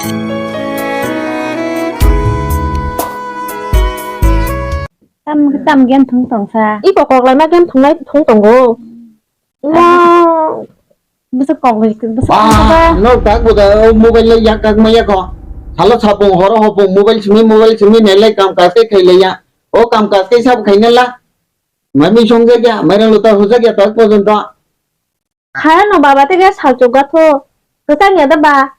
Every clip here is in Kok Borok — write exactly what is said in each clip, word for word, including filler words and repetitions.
Tam, tam gen thung tong sa. I kok kok lai ma gen thung lai thung tongo. Mo. Bwswk kok bai, bwswk kok ba. Ba, no tak bo da, o mobile lai yak kak ma yak ko. Salo sapung horo hopung mobile simi mobile simi nelai kam kas kai khai lai ya. O kam kas kai sab khai nela. Mami song jak ya, mairang luta hu jak ya tak porjonto. Khaya no baba te ga sal chuk ga tho. Kwchang ya da ba.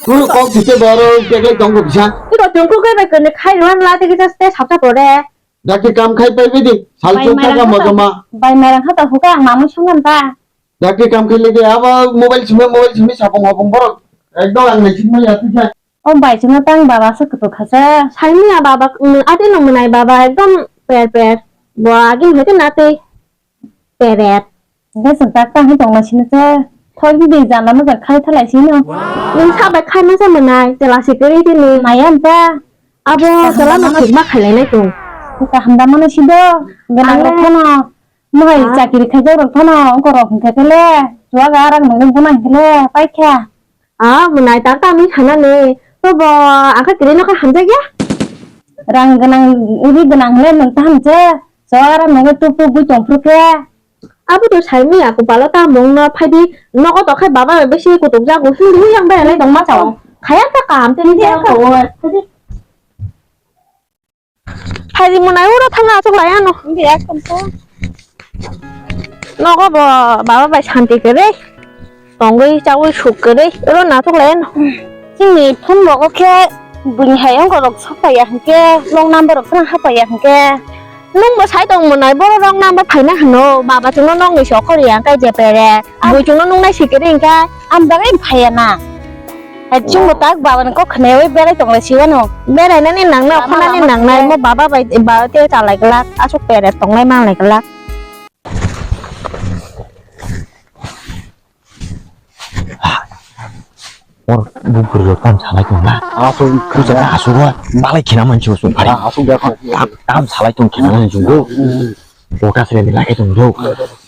Kunu kok site boro teklai tongo bisa. Iko tungku kai bai kene khai wan la te ga te sapta pore. Dakti kam khai pai bidi. Sal chuk taka mojama. Bai mairang kha ta huka ang mamui songam ta. Dakti kam khai lagi abo mobile simi mobile simi sapung hopung borok. Ekdom ang naisikma ya tuja. O bai chwngno tang baba se kwtwkha se. Saimanya baba, mm, ati no mwnai baba ekdom per per. Bo agin hete na tei peret. Hwnkhe chwng tak tang hi tongma sino se. Thoi bidi jana no khai thalai sino. Nwng sa bai khai masa mwnai, chwla se kwrwi tini. Maya wngkha. Abo chwla no thwkma khailai nai tong. Kaham da mano sido. Gwnang rok phano. Mohai chakiri khaijak rok phano wngkha rok hwnkhe kele. Chuaga arang nungwi buna hwnkhe le paikha. Ah, mwnai tak ta wngwi sanani. Tobo ang kha kwrwi nokha hamjakya. Rang gwnang, ri gwnang le nwng taham se. Chora nungwi tup tup bui tongphuru khe. Abo to saimanya kopalo ta mungno phaidi nogo tokhe baba bai bisi kutuk jago. Hindi huyang bai alai tongma chao. Khaya ta kam tini khe. Phaidi mwnai uro thangna aswk lai ano. Hindi, ekdom to. Nogo bo baba bai santi kwrwi. Tongwi chawi suk kwrwi. Uro nathok lai ano. Chini phone rogo khe buini hai wngkha rok sok paiya hwnkhe, wrong number rok phano hapaiya hwnkhe. Nwng bo sai tong mwnai, boro wrong number phaina hwno. Baba chwngno nokni sok kori ya, hwnkhe je pere. Bui chwngno nungnai si kwrwi hwnkhe. Ang bagwi phaiya na. Hai chwngbo tak baba ni kok khnaui berai tong lai si wano. Berai nani nang na, khana ni nang nai, mo baba bai, baba te chalai glak, aswk pere tong lai man lai glak. Or bufur lo tam salai tong na. Aswk kucha na aswk wa, balai khina man chu sung phari. Aswk ya kho. Tam, tam salai tong khina man chu do. Boka sre ni lai tong do.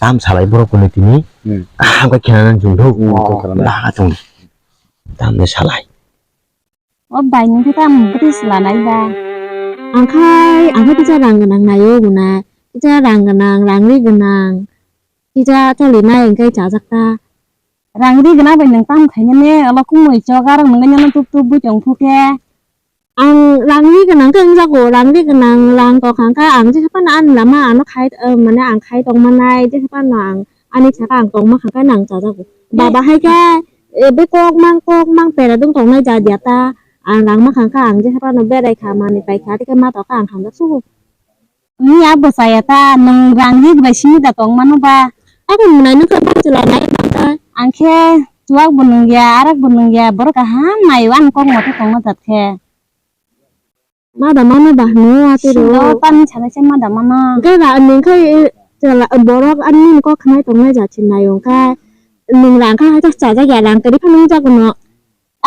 Tam salai borok kuni tini. Aham ka khina man chu do. La tong. Tamni salai. O bai nung khe tamo bwtwi swlanai ba? Ang khai, ang khe kisa rang gwnang nai o gwnang. Kisa rang gwnang, rang ri gwnang. Kisa choli nai hwnkhe chajak ta. Rang ri gwnang bai nwng tamo khainani? Olo khumui chok arok nungwi nano tup tup bui tong phu khe. Ang rang ri gwnang khe wngjago, rang ri gwnang, rang tong kha khe ang jesa phano ani lama ano khai, eh, mane ang khai tong manai, jesa phano ang ani saka ang tong ma kha khe nang chajago. Baba hai khe, eh, be kok mang, kok mang pera dung tong nai ja dia ta, ang rang ma kha khe ang jesa phano berai kha, manwi pai kha, tei khe ma tong kha ang hamjak sugo. Ni abo chaya ta, nwng rang ri bai simi da tong mano ba? Abo mwnai nung khe ba chwla nai ba ta. Ang khe chuwak bo nung ya, arak bo nung ya, borok kaham nai o, ang kok moto tong ma jat khe. Ma da mano ba hwno atwi ro. Sino tamni sana se ma da mano. Hwnkhe ba nwng khe, eh, chwla, borok ani nini kok khnai tongnai jat se nai o, hwnkhe nwng rang kha hai ta chajak ya, rang kwrwi phano wngjago no.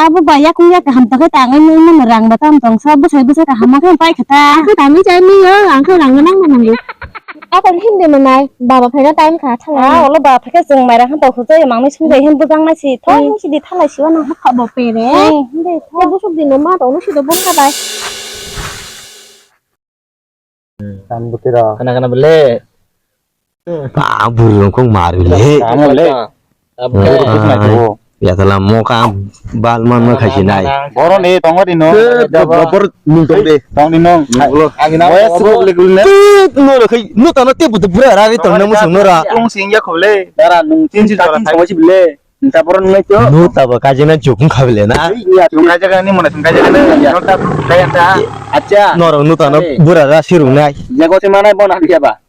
Abo ba yakung ya kaham tokhe tangwi nung mano rang ba tam tong sa bwsai bwsai kaham ma khe pai kha ta. Ang khe tangwi chai mui o, ang khe rang nang ma nango. Abo hindi mwnai, baba phaina time kha thalai. Ah, olo ba phaikhe chwng mairang khan tong khujai mangni sumjai hin bujang nai si thoi hin sidi thalai si wano. Bwkha bo pere. Hindi thoi busuk dino ma tong si do bongkha bai. Tam butira. Kana kana bele. Ah, buru rong kong mari le. Kamu le. Yatala moka bal man ma khaisi nai. Boro ni tongo di no. Bor nung tong de. Tong di no. Ani na. Wes ro le gul ne. No ro khai no tano te butu bura ra ri tong na musung no ra. Kong sing ya khole. Dara nung tin si jora khai si bele. Nta boro nung nai to. No ta ba kajina jukung khabile na. Nung kajaga ni mona nung kajaga ni. No ta kaya ta. Acha. No ro no tano bura ra sirung nai. Jago se manai bona dia ba.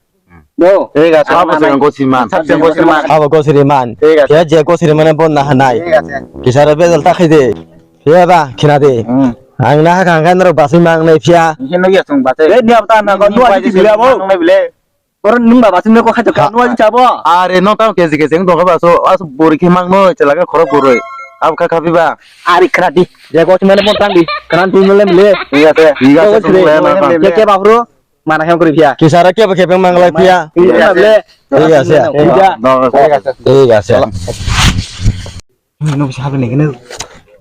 Do. Thik ase, abo se gosiri man. Sabse gosiri man. Abo gosiri man. Thik ase. Khe je gosiri mane bon na hanai. Thik ase. Kisara bedal ta khai de. Khe ba khina de. Hmm. Ang na ha khang khan ro basui mang nai phiya. Khe no ya sung basui. Eh, ni abta na ko, ni wa ji bile abo. Nang nai bile. Oro nung ba basui ne ko khai to ka, no wa ji chabo. Are no ta keji keji dong ba so, as bori khe mang no chela ka khoro boroi. Ab kha kha bi ba. Are khna di. Je gosiri mane bon tang di. Khna di no le bile. Thik ase. Thik ase. Ke ke ba bro. Mana khe kori phiya. Kisara kebo kebo manglai phiya. Thik ase. Thik ase. Thik ase. Thik ase. Nung sabi ni kene.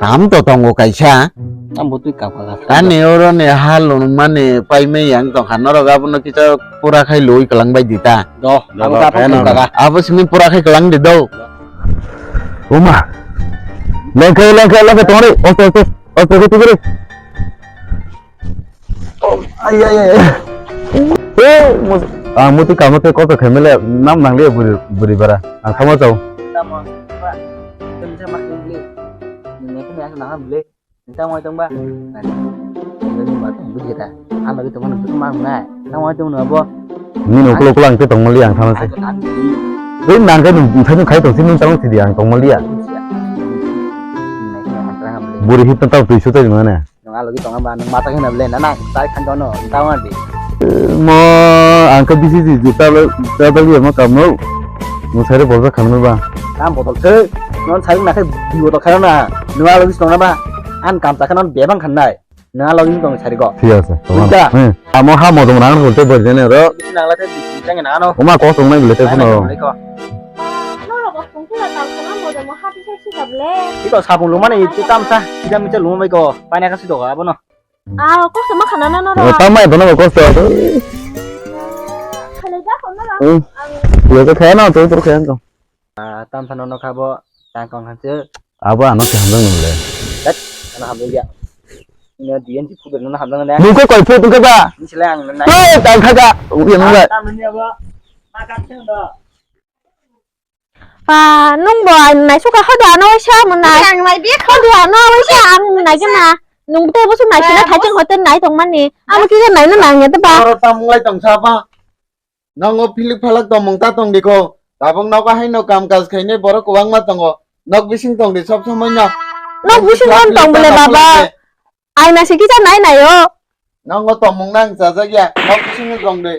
Kam to tongo kaisa. Ang bo twi kap kha. Ani oro ni ha lung mani pai mei yang tong kha norok abono kisa pura khai lui kwlang bai di ta. Do, do, abo do, kap khaino. Abo simi pura khai kwlang di do. Uma. Lengkai, lengkai, lengkai tong re. Oke, oke. Oke, oke, oke. Oh, ay, ay, ay, ay. Eh, mus-, ah, muti kamo te koto khemele nam nang le buri, buri bara. Ang thamo chao. Tamo, ba, tamo sa ma kle. Ni ne kene ang nang le. Tamo tong ba. Ni ba tong bujita. Ang lagi tong nang ma nai. Tamo tong na bo. Ni no kulo kulo ang te tong mali ang thamo se. Ang di. Oi nang kai nung thai nung khai tong sini tamo sidi ang tong mali ya. Ni ne kene ang tong le. Buri hit tau tui su tai mana. Nwng a logi tongo ba, nwng mata khe na ble, na, na, chai khan dono, nwng ta wan di. Mo, ang khe bisi di, di, ta lo, ta lo, mo kam no. Mo sare bolsa khamno ba. Kam botol khe, non sari na khe, di botol khe na, nwng a logi tongo ba, an kam ta khe non bebang khan nai. Nwng a logi tong sari go. Thik ase, tong. Buddha. Hmm. Amo ha mo tong nang holte bor jene ro. Bisi nang la khe, bisi nang na no. Oma ko tong nai bile te. Nai, nai, ko. Nai, ko. Norok bo songkhe ya tal khana moja mo hati sai sikap le. Iko sabung lumani ito tamsa, ida micha lumai ko, paina kasi doga abono. Ah, kosto ma khana na noro. Tamai bono kosto. Khalai ja ko noro. Hmm. Ang Iya ke kaya na tu tu kaya ko. Ah, tam phano no khabo tang kong hanse. Abo ano se hamjang nung le. Dat, ano hamjang ya. Ino diyan si phudur no hamjang na. Nung ko koi phut nung ke ba? Ni sila ang na. Hei, tang khaga. Uya nung le. Tam ni abo. Ma dak sing do. Ah, nung bo ai nai suka hoda ano waisa mo nai. Ang nai biya kha. Hoda ano waisa ang nai gana. Nung te bo su nai sina thai jeng hotel nai tong mani. Amo kisa nai no nang ya te ba. Oro tam lai tong sa ba. Nongo philik phalak tongmung ta tong di kho. Tabuk nogo haino kam kaj khainai borok kwbangma tongo. Nok bising tong di sob somoi no. Nok bising tong bole baba. Aina se kisa nai nai o. Nongo tongmung nang chajak ya. Nok bising tong di.